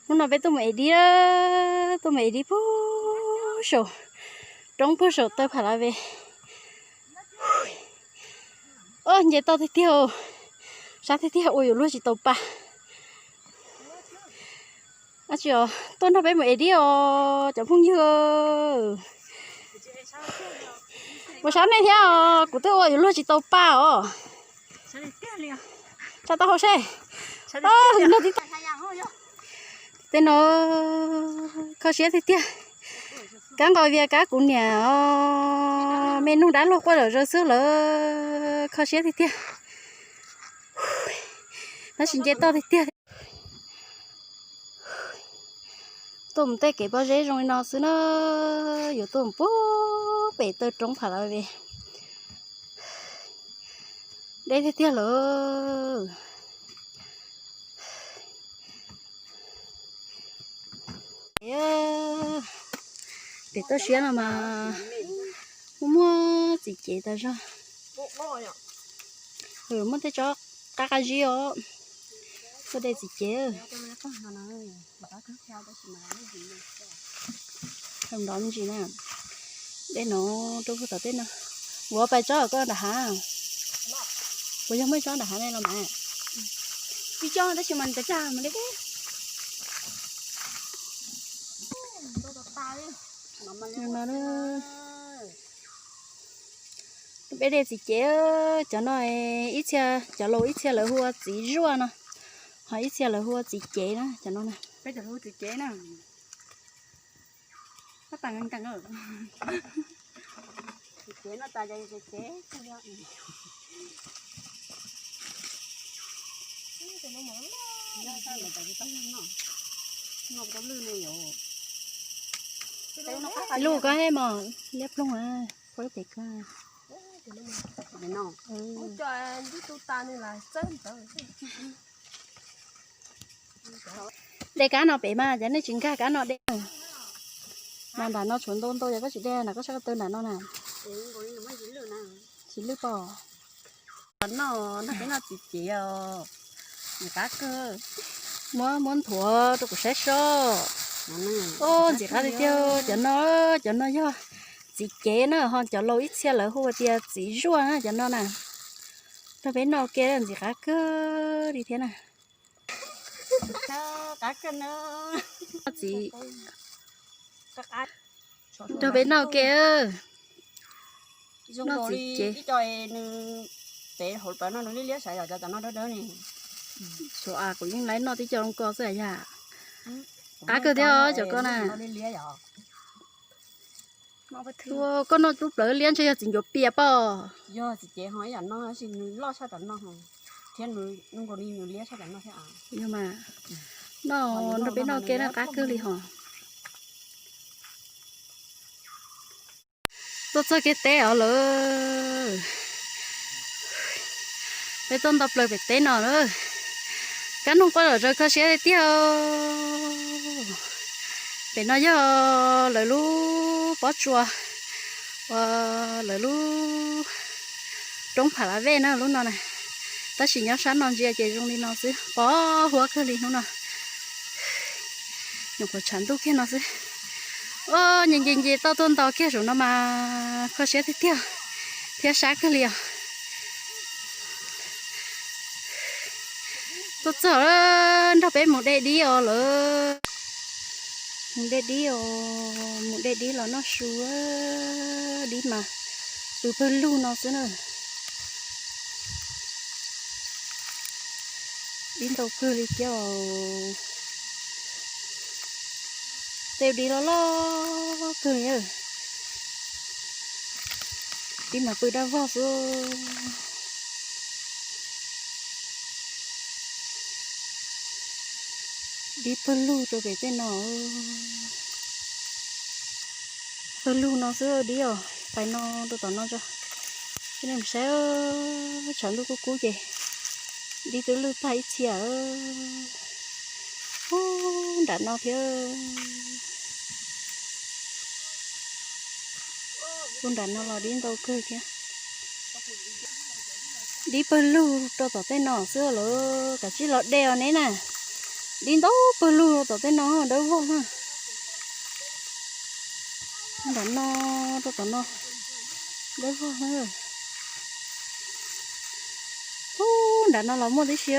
Hnub no peb tuaj mus ev dib, tuaj mus ev dib puag saum roob puag saum taw Pha La Ve. Oj, nce toj tiag tiag, sab tiag tiag ua yuav luag tsis tau pa. Dab tsi os, tuaj nrog peb mus ev dib os cov phooj ywg. Mus sab nej thiab os, kuv twb ua yuav luag tsis tau pa os. Tsa tau hauv seb. Nrog tib tej no kho siab tiag tiag. Kab nqos Vias kab kuv niam os, me nug dab laug quaj zom zaws xwb lawm, kho siab tiag tiag. Tab sis nce toj tiag tiag. Tuaj mus tej kev pob zeb zoo li no xwb na, yuav tuaj mus puag pem taw roob Pha La Ve. Deb tiag tiag lawm. Pem toj siab no mas muaj muaj txiv cev tas zog. Muaj tej tsob qab qab zib os. Tuaj de txiv cev. Nrov me ntsis na. Dej no rau puag tom tej no. Ua pais tsob koj nram hav. Puas yog muaj tsob nram hav ne los mas. Tsis tsob tab sis mas nws cag cag mas deb deb. Peb de txiv cev, cov no ib txhia, cov laus ib txhia lawv hu ua txiv zuaj no, ho ib txhia lawv hu ua txiv cev na, cov no na. Lub ko hej mos, liab ploog, phob pem ko. De kab no pem mas cov nej tsis nkag kab no de. Mas nram no tshuav ntau ntau, yog koj tsis de nram koj sab ko taw nram no na. Tsis lwj pom. Noj, noj peb noj txiv cev os. Nws qab kawg. Muab, muab nthuav rau kuv saib sob. Ub, ntxim qab tiag tiag. Cov no, cov no yog txiv cev na, ho cov laus ib txhia lawv hu tias txiv zuaj na, cov no na. Nrog peb noj ua ke ntxim qab kawg li thiab na. Txiv, nrog peb noj ua ke. Noj txiv cev. Suav, kuv yeej laib noj tib co zoo ko xwb yam. Qab kawg thiab cov ko na. Koj noj cub plawv liab ntshe yog txiv ncuav pias pob. Yog mas, noj nrog peb noj ua ke na qab kawg li hos. Tuaj txog kiag teb os lawm. Peb tuaj nto plaws pem teb no lawm. Kab noog quaj zom zaws kho siab tiag tiag. Pem no yog lawv lub pob tsuas, uas lawv lub roob Pha La Vej na lub no na. Tab sis nyob sab no ntsia ces zoo li no xwb, pos huab kawg li hnub no. Nyuam qhuav tshav ntuj kiag no xwb. Ua nce nce nce toj tuaj nto kiag saum no mas kho siab tiag tiag thiab sab kawg li os. Tuaj txog nrog peb mus de dib os lawm. Mus de dib os, mus de dib los noj su, dib mas pw pawg lug no xwb na. Dib ntau kawg li thiab os. Tej dib loj loj kawg li. Dib mas pw dab vog xwb. Dib pawg lug rau pem tej no. Pawg lug no xwb dib os, pais no rau tom no tso. Coj nej mus saib, tshav ntuj kub kub ces dib twb lwj tag ib txhia. Ub, nram no thiab. Ub, nram no los dib ntau kawg thiab. Dib pawg lug rau tom tej no xwb lawm, kav tsij los de os neb na. Dib ntau pawg lug rau tom tej no dawb vog na. Nram no rau tom no dawb vog na. Ub, nram no los muaj tib si.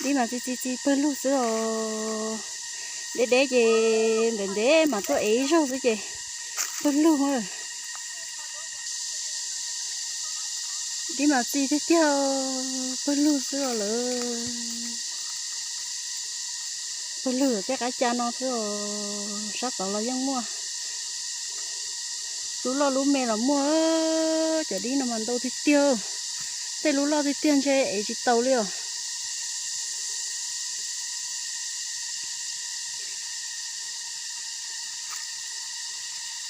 Dib mas txi txi txi pawg lug xwb os. Deb deb ces ntev ntev mas tuaj ev ib zaug xwb ces pawg lug. Dib mas txi tiag tiag, pawg lug xwb os lawm. Pawg lug tej qab ca no xwb os, sab tod los yeej muaj. Lub loj lub me los muaj, cov dib no mas ntau tiag tiag. Tej lub loj tiag tiag ntshe ev tsis tau li os.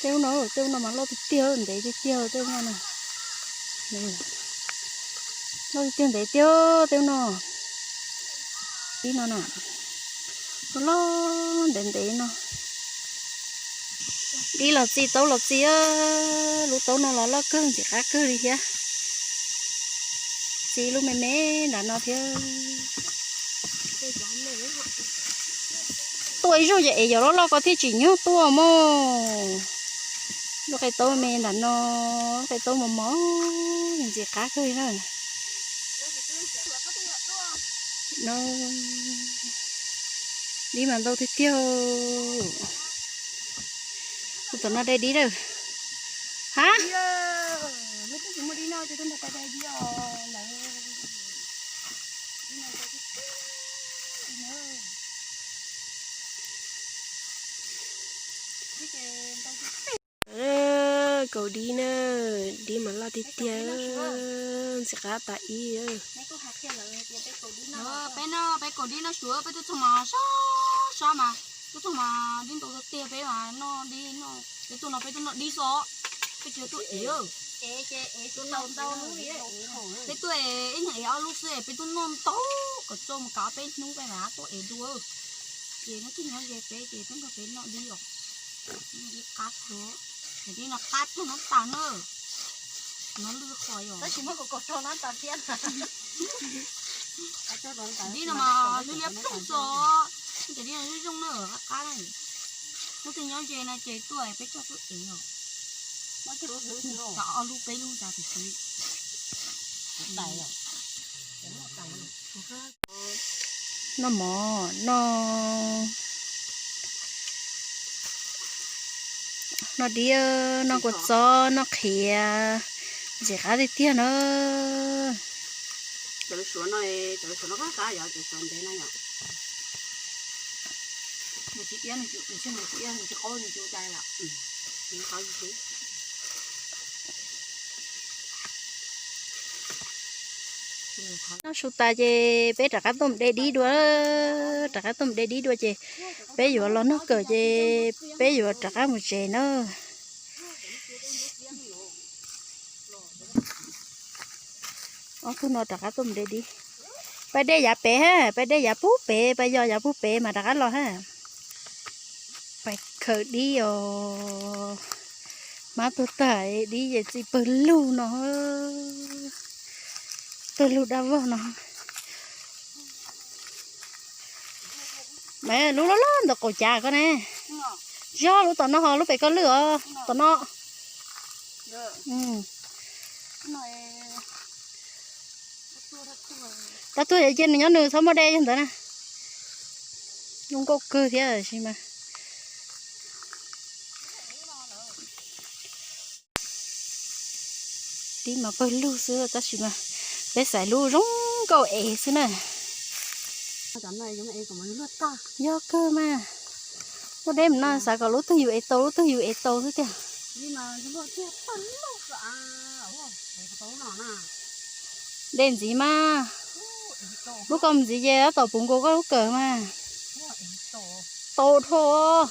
Tej ub no, tej ub no mas loj tiag tiag, ntev tiag tiag tej ub no. Loj tiag tiag ntev tiag tej ub no. Ib no na, loj loj ntev ntev no. Dib los txi taub los txi, lub taub no los loj kawg ntxim qab kawg li thiab. Txi lub me me nram no thiab. Tuaj ib zaug ces ev cov loj loj ko thiaj tsim nyog tuaj mog. Lub qe taub me nram no, lub qe taub mos mos, ntxim qab kawg li na. Dib mas ntau tiag tiag. Tus tom no de dib lawm. Ha? Kaus dib na, dib mas loj tiag tiag, ntxim qab tas ib. Peb no peb kaus dib no suav peb tub txoog mas sab sab mas tub txoog mas dib ntau tiag peb mas noj dib no, peb tuaj no peb tuaj noj dib xwb, peb tsis tuaj ev. Peb tuaj ib nyuag ev ob lub xwb peb tuaj noj ntau kom txog mus kav peb hnub peb mam tuaj ev dua. Ces no twb nyob ze peb ces twb nrog peb noj dib os. Noj dib qab kawg, ces dib no qab tag no tas na. No lwj qhov yom. Tab sis muab kaus kaus rau no tas thiab. Dib no mas liab liab ploog xwb, ces dib no zoo zoo na, qab qab na. Hnub twg nyob ze no ces tuaj peb coj tuaj ev os. Cov ob lub peb lub tas tiam sis noj mov, noj, noj dib, noj kua txob, noj qhiav, ntxim qab tiag tiag na. Cov suav no, cov suav no qab qab yom, cov suav ntev no yom. Noj su tas ces peb rov qab tuaj mus de dib dua, rov qab tuaj mus de dib dua ces peb yuav los noj kawm ces peb yuav rov qab mus tsev na. Ob tug no rov qab tuaj mus de dib. Pab dej yav pem ha, pab dej yav pub pem, pab yos yav pub pem mas rov qab los ha. Pais khaws dib os. Mab tuag tag dib ces txi pawg lug no, pawg lug dab vog no. Lub loj loj ntawm qaum cav ko ne. Tsis yog lub tom no ho lub pem koj lwj os tom no. Dab tuag ces cia nws nyob nws txhob muaj dej yog ntawd na. Zoo nkauj kawg thiab sis mas. Dib mas pawg lug xwb tab sis mas peb xaiv lub zoo nkauj ev xwb na. Yog kawg mas. Muaj deb mus no xav kom lub twg yus ev tau lub twg yus ev tau xwb tiag. De ntxiv mas. Lub ko mus ntxiv ces tab tom puv nkaus koj lub kawm mas. Tau dhau.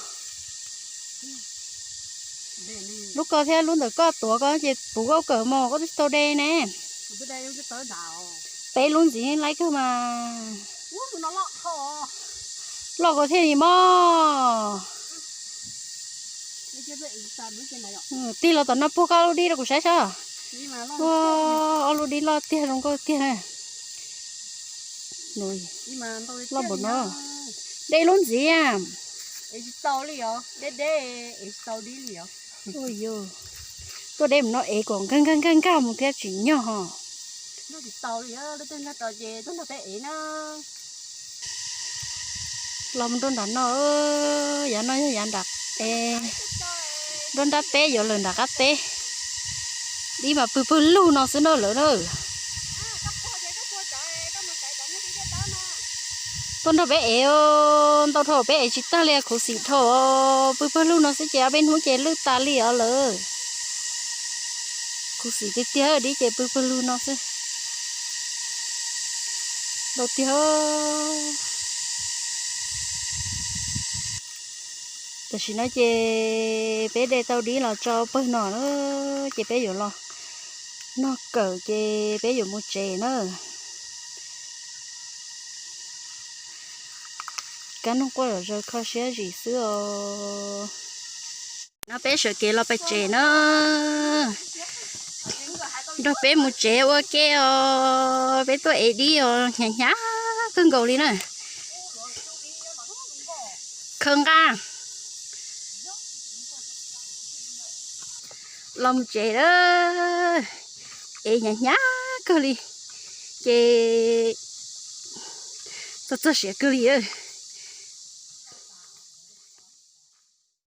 Lub ko thiab lub ntawm koj tuav ko ces puv koj kawm mos koj twb tsis tau de ne. Peb lub ntxiv laib kawg mas. Loj ko thiaj li mos. Tig los tom no puag koj lub dib rau kuv saib seb. Ua, ob lub dib loj tiag zoo nkauj tiag na. Loj npaum no. Deb lub ntxiv. Tuaj deb mus no ev kom nkag nkag nkag nkag mus thiab tsim nyog ho. Los mus rau nram no, yav no yog yav nram, nruab nrab peb yuav lawm nram qab teb. Dib mas pw pawg lug no xwb na lawm na. Tuaj nrog peb ev, ntau dhau peb ev tsis tag li, khuv xim dhau, pw pawg lug no xwb ces ob peb hnub ces lwj tas li os lawm. Khuv xim tiag tiag, dib ces pw pawg lug no xwb. Ntau tiag. Tam sim no ces peb de tau dib los tso pawg no na, ces peb yuav los noj kawm ces peb yuav mus tsev na. Kab noog quaj zom zaws kho siab zim xwb os. No peb sawv kev los pem tsev na, nrog peb mus tsev ua ke os. Peb tuaj ev dib os, hnyav hnyav kawg nkaus li na. Khawb nqa los mus tsev a, ev hnyav hnyav kawg li, ces txog txog siav kawg li.